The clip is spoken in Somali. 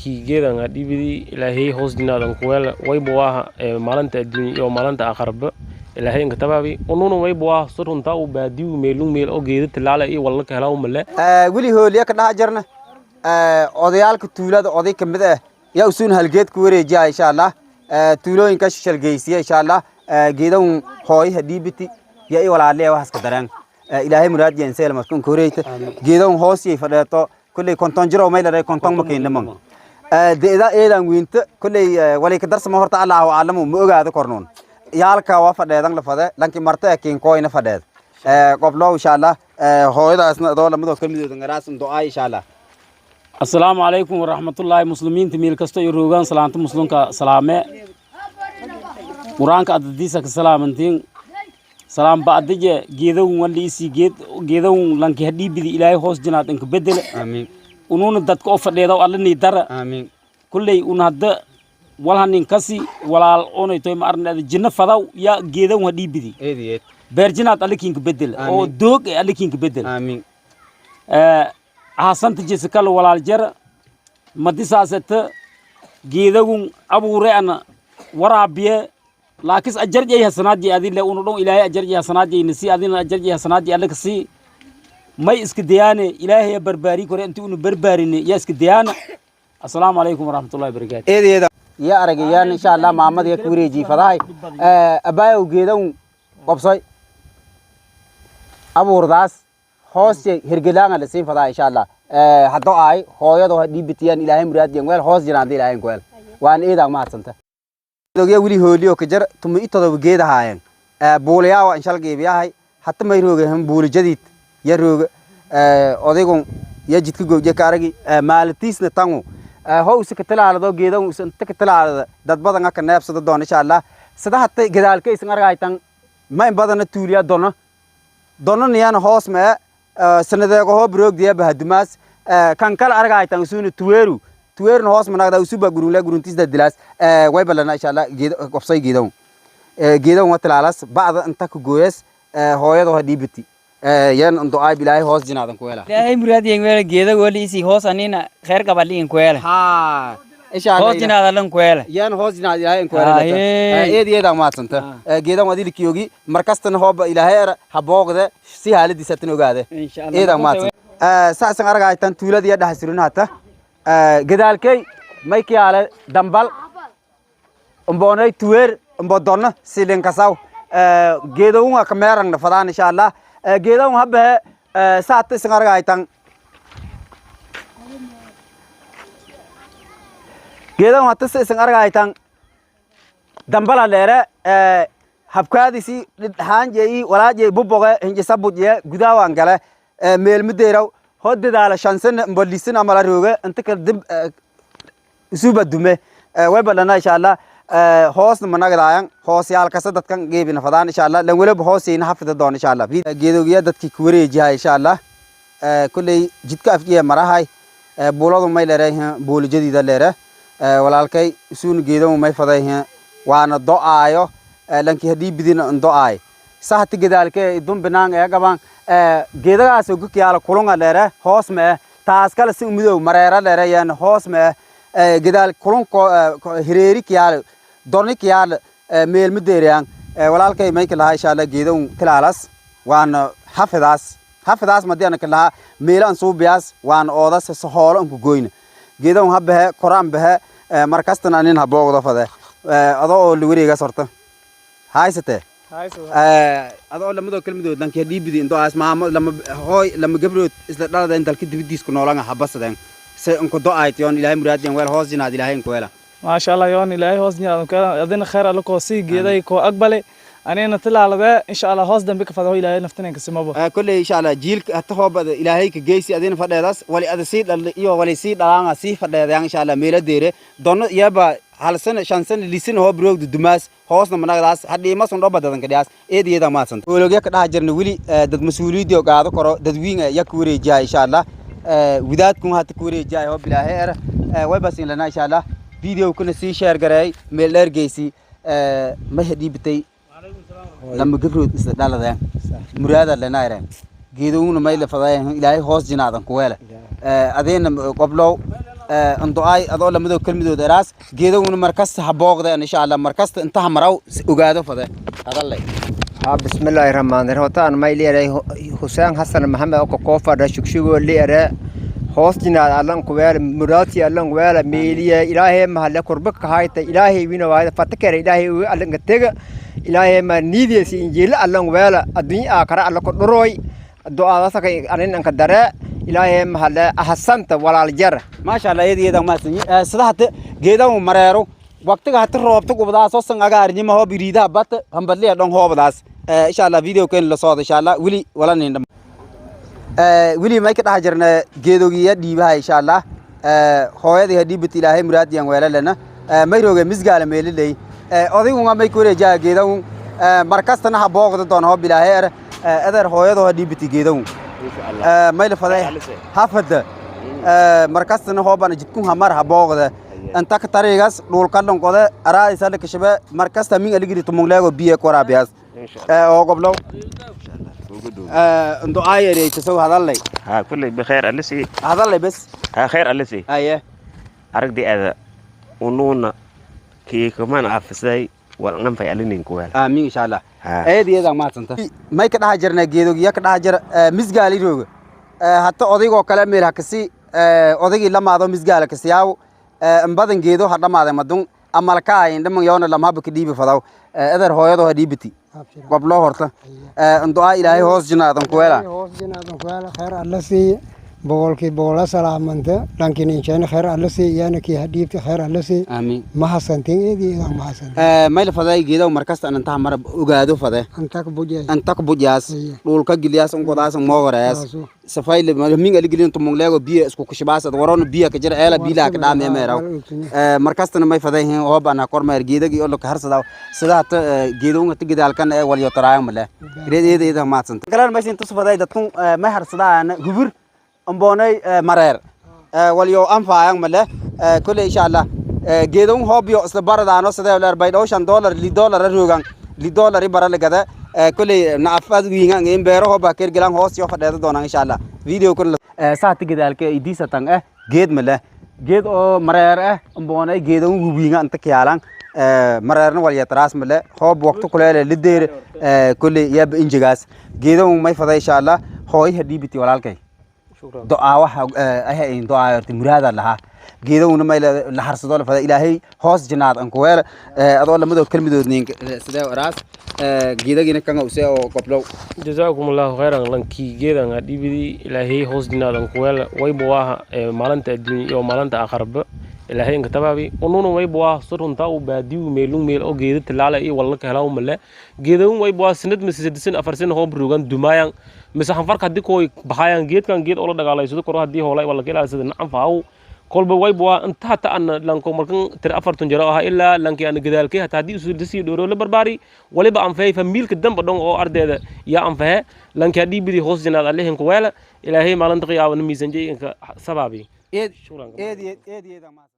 Lankii geedan ha dhiibidi, Ilaahay hoos jinaadan kuweela. Wayba waaha maalinta adduunya iyo maalinta aakhiraba Ilaahay inka tabaabi. Ununa wayba waa si runtaa u baadiyu meelun meel oo geeda tilaala iyo walla ka helaa male. Weli hooliya ka dhex jirna. Odayaalka tuulada oday ka mid ah yaa usuun halgeed ku wareejiya, insha Allah. Tuulooyinka shalgeysiya, insha Allah. Geedan hooy hadhiibiti ya i walaaliya waxaas ka dareen. Ilaahay muraad yeen seel markan koreyta geedan hoos yey fadheeto. Kulley 50 jiro may laray, 50 ma keenaman deeda eedan weynta. Kulley walay ka darsama horta Allahu aclamu, ma ogaado kornoon. Yaalka waa fadheedan la fade lanki marta kiin koyna fadheed qoblo, insha Allah. Hooyadaasna adoo lamadoo kalmidooda ngaraas du'aa, insha Allah. Assalaamu calaykum waraxmatullaahi. Muslimiinta meel kasta iyo roogaan, salaanta muslimka salaame, Qur-aanka adadiisa ka salaamantiin. Salaam ba'dije, geedawun waliisi geed geedawun lanki hadhiibidi, Ilaahay hoos jinaad inka bedele. Aamiin. Unuuna dadka oo fadheedaw Alla nii dara. Aamiin. Kulley un hadda walhanin kasi walaal oonay toy ma arnada jinna fadaw ya geedawun hadhiibidi. Eediyeed. Beerjinaad Alla kiinka bedele oo doog ee Alla kiinka bedele. Aamiin. Hasanta jesikal walaal jara madisaaseta geedagun abuure ana waraabiye, laakis ajarjay hasanaadjay adile unu dhon. Ilaahay ajarjay hasanaadjay nasi, adina ajarjay hasanaadjay Alla kasi. May iska dayaane, Ilaahay ya barbaari kore inti unu barbaarini ya iska dayaana. Assalaamu calaykum waraxmatullahi wabarakaatu. Eedeeda iyo aragayaan, insha Allah. Maamada ya ku wareejiye fadahay. Abaayow, geedan qobsoy, abuurdaas hoos hergelaanga la siin fadaa, insha Allah. Haddo ay hooyado ha dhiibitiyaan, Ilaahay muraadiyan weel, hoos jiraan Ilaahay weel. Waan eedaa mahadsanta. Dogya wili hooliyo ka jar 17 geed ahaayeen. Buulayaawa inshal geebiyahay hatta may rooga han buuli jadiid ya rooga. Odaygun ya jidka gowje ka aragi maalitiisna tangu how isa ka talaalado geedan isa inta ka talaalada dad badan ka neebsado doon, insha Allah. Sida hatta gadaalka isan argaytan ma in badana tuuliya doona donaniyana hoos ma sanadeego hoo broogdiya bahadumaas. Kan kale argaytan usuna tuweeru tuweerna hoos managda usuba gurunle guruntiis dilaas. Way balana, insha Allah. Geed qobsay, geedan geedan wa talaalas bacda inta ka gooyas hooyada ha dhiibati yan du'aa Ilaahay hoos jinaadan ku hela. Ilaahay muraad yeng wela, geeda wali isi hoos anina khair qabali in kuwela. Ha, insha Allah. Hoos jinaada lan kuwela. Yan hoos jinaad Ilaahay in ku hela. Eed eed maadsanta. Geedan wadili kiyogi markastana hooba Ilaahay era ha boogde si xaaladiisa tan ogaade. Insha Allah. Eed maadsan. Saasan aragaytan tuulada iyo dhaxsurin hata gadaalkay may kiyaale dambal umboonay tuweer umbo donna silin kasaw geedowunga kameerang fadaan, insha Allah. Geedowun habbahe saata isan aragaytan geedowun hata isan aragaytan dambala leere habkaadisi dhidhaanjei walaajei buboge hinjisa bujye gudaawan gale meelmudeeraw ho dadaala 5 sana mbo 6 sana amala rooge inta kala dib isuba dume. Way balana, insha Allah. Hoosna managdaayan hoosyaal kasa dadkan geebina fadaan, insha Allah. Lan waliba hooseyna xafida doon, insha Allah. Geedogiya dadkii ku wareejihay, insha Allah. Kulley jidka afjiya marahay buuladu may leere buulijadiida leere. Walaalkay isuuna geedamu may faday waana do'aayo lankii haddii bidina do'aay sahti gadaalke idun binaan ee gaban geedagaas ugu kiyaala kulunga leere hoos ma taas kale si umidow mareera leere yan hoos ma gadaal kulunko hireeri kiyaal dorni kiyaal meel mudeeriyaan. Walaalkay may ka lahaa, insha Allah, geedan tilaalas waana xafidaas xafidaas madiana ka lahaa meelaan suubiyaas waana oodas sohoolo anku goyna geedan ha bahe koraan bahe markastana anin ha boogdo fade adoo oo la wareegaas horta haysatee adoo lamadoo kelmadood lanki dhiibidi indo aas maamo lama hooy lama gabrood isla dhaladeen dalka dibadiis ku noolanga habasadeen se inku do-ayt yoon Ilaahay muraadiyan weel hoos jinaad Ilaahay inku weela. Maasha Allah, yoon Ilaahay hoos jinaad ku adina khayr Alla koo sii geeday koo aqbale anina tilaalade, insha Allah. Hoos dambe ka fado Ilaahay naftina ka simabo. Kolley, insha Allah, jiilka hata hoobada Ilaahay ka geysi adina fadheedaas wali ada sii dhal iyo wali sii dhalaanga sii fadheedayaan, insha Allah. Meela deere dono yaba 1 sana 5 sana 6 sana hoob roogda dumaas hoosna managdaas hadhiima sun dhobadadan kadhiyaas. Eed iyada maadsanta. Hoologya ka dhaha jirna weli dad mas-uuliyaddii oo qaado karo dadwiin ya ku wareejiyaa, insha Allah. Wadaadkun hata ku wareejiyaa hoob Ilaahay era way basin lana, insha Allah. Video kuna sii share gareey meel dheer geysi. Ma hadhiibitay lama gabrood isla dhaladeen muraada lanayreen geedowna may la fadayn Ilaahay hoos jinaadan kuweele adeena qoblow. Andu'aay adoo lamadoo kelmadood eraas geedaguna markasta ha booqda insha Allah, markasta inta ha maraw ogaado fade hadallay. Bismillaahi rahmaani rahiim. Horta aan may leeyahay Huseen Xasan Maxamed oo koo fadha shugshugo leeyahay, hoos jinaad allan kuweel muraati allan weela meeliya. Ilaahay mahale kurba ka hayta, Ilaahay wina waayda fatakere, Ilaahay allan ka tega, Ilaahay ma niidiyasi injiila allan weela addunya aakhara alla ku dhuroy du'aadaas ka anin anka dare. Ilaahay mahale ahsanta walaal jar. Maasha Allah, iyada mahadsanyi. Sida hata geedahu mareero waqtiga hata roobta gubadaas oo san agaarnimo hoob iriidaha bat hambadliya dhon hoobadaas. Insha Allah video keen la socda insha Allah. Wili wala nin wili may ka dhex jirna geedogiya dhiibaha insha Allah. Hooyadii ha dhiibit, Ilaahay muraadiyan weelalena. May rooge misgaala meeliley odaygunga may kureejaa geedagun markastana ha booqda doon hoob Ilaahay er. Edeer, hooyadoo ha dhiibiti geedagun may la faday hafada markastana hoobana jidkun hamar ha booqda inta ka tarigas dhulka dhonqode araa isa kashabe markasta min aligiri tumungleego biye koraabiyaas oo goblow du'aa yareytasow hadallay. ها كل بخير ألسي. Hadallay bes. ها خير ألسي. Aye. Aragdi ada unuuna kii kumaan afisay wal anfay alinin kuweel. Aamiin insha Allah. Ha. Eed iyada maadsanta. May ka dhex jirnaa geedogiya ka dhex jira misgaali rooga. Hata odaygoo kale meel hakasi odaygii lamaado misgaala kasiyaaw inbadan geedo ha dhamaada madun amalkaa indhaman yoona lamhaba ka dhiibi fadaw. Edeer, hooyadoo ha dhiibiti gobloo horta du'aa Ilaahay hoos jinaadan kuweela. Hoos jinaadan kuweela, khayr alla siiye, 100% salaamante lankin insheen khayr alla siiye iyana kii hadhiibti khayr alla siiye. Aamiin. Mahasantin, eediidan mahasantin. May la faday geedow markasta an intaha mara ogaado fade. Antak bujay. Anta ka bujaas. Iya. Dhulka giliyaas unkodaas moogorayaas. Saasu. Safayl min aligilin tumungleego biyo isku kushibaas waroon biyo ka jira eela biilaa ka dhaamee meeraw. Markastana may faday hin hoob ana kormeer geedagi oo laka harsadaw sida hata geedowga ta gidaalkan ee walyo taraayam male reed eeda eeda maadsanta galaan may sin tusfaday dadkun may harsadaan hubur amboonay mareer walyo anfaayang male kule insha Allah. Geedowun hoobiyo isla baradaano sidee leer bay dhow $5 li dollar roogan li dollar i bara lagada kule naafad wiingan in beero hooba kergelan hoos yo fadheeda doonaan insha Allah. Video kun saati gadaalka idiisa tan geed male geed oo mareer amboonay geedowun wiinga inta kiyaalan mareerna walya taraas male hoob waqti kuleele lideer kule yab injigaas geedowun may faday insha Allah. Hooy hadhiibiti walaalkay. Shukran. Du'aa waxa ahay in du'aa yorti muraada lahaa geedowna may la harsado la fada. Ilaahay hoos jinaad an kuweel adoo lamadoo kelmadood nin sidee oraas geedagina kan use oo goblow. Jazaakum Allahu khayran. Lankii geedan ha dhiibidi, Ilaahay hoos jinaadan kuweela. Wayba waaha maalinta adduunya iyo maalinta aakharba Ilaahay inka tabaabi. Ununa wayba waa surunta u baadiyu meelun meel oo geeda tilaala iyo walla ka helaa male geedawun. Wayba waa sanad mise 3 sin 4 sin hoob rugan dumaayaan mise hanfarka haddii kooy baxaayaan geedkan geed oo la dagaalaysado koro haddii hoolay walla ka ilaasada nacan kolba. Wayba waa inta hata ana lanko markan tir 40 jaro ahaa ilaa lankii ana gadaalkay hata haddii usu lisii dhooro la barbaari waliba anfahay famiilka damba dhon oo ardeeda yaa anfahe. Lankii haddii bidi hoos jinaad allehin kuweela, Ilaahay maalinta qiyaamana miisanjay inka sabaabi. Eed. Shukran. Eed eed eed.